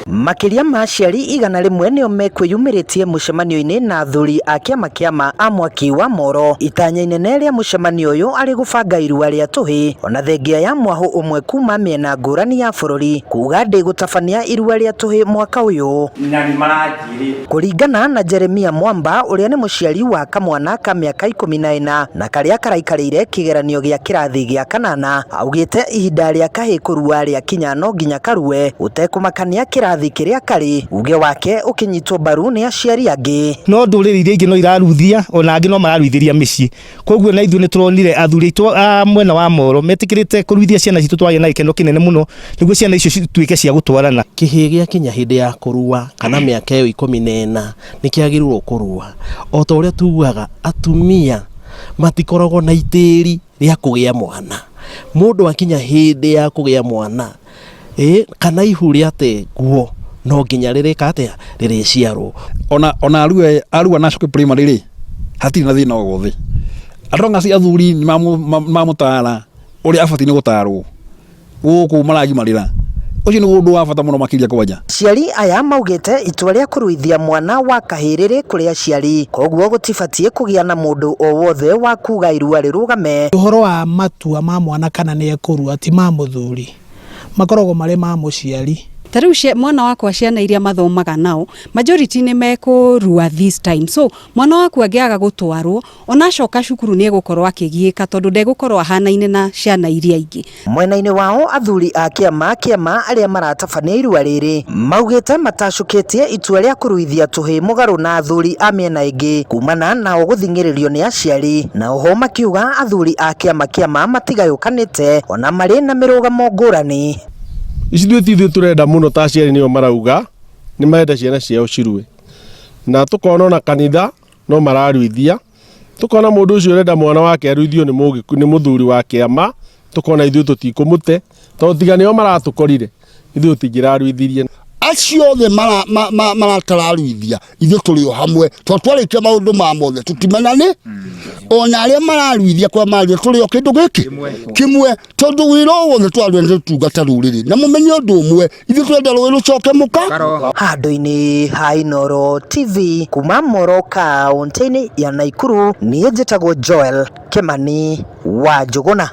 Makĩria ma aciari 100 nĩo mekwĩyumĩrĩtie mũcemanio-inĩ na athuri a kĩama kĩama a mwaki wa Moro. Itanya inene rĩa mũcemanio ũyũ arĩ gũbanga irua rĩa tũhĩ ona thengia ya mwahũ ũmwe kuma mĩena ngũrani ya bũrũri kuga ndĩgũtabania irua rĩa tũhĩ mwaka ũyũ. Na nĩ maranjĩrĩte. Kũringana na Jeremia Mwamba ũrĩa nĩ mũciari wa kamwana ka mĩaka 14 na karĩa karaikarĩire kĩgeranio gĩa kĩrathi gĩa kanana, augĩte ihinda rĩa kahĩ kũrua rĩakinya no nginya karue gũtekũmakania kĩrathi kĩrĩa karĩ, uge wake ũkĩnyitwo mbaru nĩ aciari angĩ. No ndũrĩrĩ iria ingĩ no iraruithia ona angĩ no mararuithĩria mĩciĩ, koguo na ithuĩ nĩ tũronire athuri aitũ a mwena wa Moro metĩkĩrĩte kũruithia ciana citũ, twagĩa na gĩkeno kĩnene mũno nĩguo ciana icio cituĩke cia gũtwarana. Kĩhĩĩ gĩakinya hĩndĩ ya kũrua kana mĩaka ĩyo 14 nĩ kĩagĩrĩirwo kũrua. O ta ũrĩa tugaga atumia matikoragwo na itĩri rĩa kũgĩa mwana. Mũndũ akinya hĩndĩ ya kũgĩa mwana ĩ kana ihu rĩate nguo no nginya rĩrĩka atĩa rĩrĩciarwo. Ona arue arua na acoke primary rĩ, hatirĩ na thĩna o wothe. As long as athuri nĩ mamũtara ũrĩa abatiĩ nĩ gũtarwo gũkũ maragimarĩra, ũcio nĩ ũndũ wa bata mũno makĩria kwanja. Aciari aya maugĩte itua rĩa kũruithia mwana wa kahĩĩ rĩrĩ kũrĩ aciari, koguo gũtibatiĩ kũgĩa na mũndũ o wothe wa kuga irua rĩrũgame. Ũhoro wa matua ma mwana kana nĩ ekũrua ti ma mũthuri, makoragwo marĩ ma mũciari. Ta rĩu mwana wakwa, ciana iria mathomaga nao, majority nĩ mekũrua this time, so mwana waku angĩaga gũtwarwo, ona acoka cukuru nĩ egũkorwo akĩgiĩka tondũ ndegũkorwo ahanaine na ciana iria ingĩ. Mwena-inĩ wao athuri a kĩama kĩama arĩa maratabania irua rĩrĩ maugĩte matacũkĩtie itua rĩa kũruithia tũhĩ mũgarũ na athuri a mĩena ĩngĩ kumana nao gũthing'ĩrĩrio nĩ aciari, na oho makiuga athuri a kĩama kĩama matigayũkanĩte ona marĩ na mĩrũgamo ngũrani. Ithuĩ ti ithuĩ tũrenda mũno ta aciari, nĩo marauga nĩ marenda ciana ciao cirue, na tũkona ona kanitha no mararuithia, tukona mũndũ ũcio ũrenda mwana wake aruithio nĩ mũthuri wa kĩama, tukona ithuĩ tũtikũmũte tondũ tiga nĩo maratũkorire ithuĩ tũtingĩraruithirie. Acio othe maratararuithia, ithuĩ tũrĩ o hamwe tondũ twarĩkia maũndũ ma mothe tũtimenane, ona arĩa mararuithia kwa maruithia tũrĩ o kĩndũ gĩkĩ kĩmwe, tondũ wĩra o wothe twarua nĩ tũtungata rũrĩrĩ, na mũmenye ũndũ ũmwe, ithuĩ tũrenda rũĩ rũcoke mũka. Handũ-inĩ ha Inooro TV kuma Moro kaũntĩ-inĩ ya Naikuru, niĩ njĩtagwo Joel Kĩmani wa Njũgũna.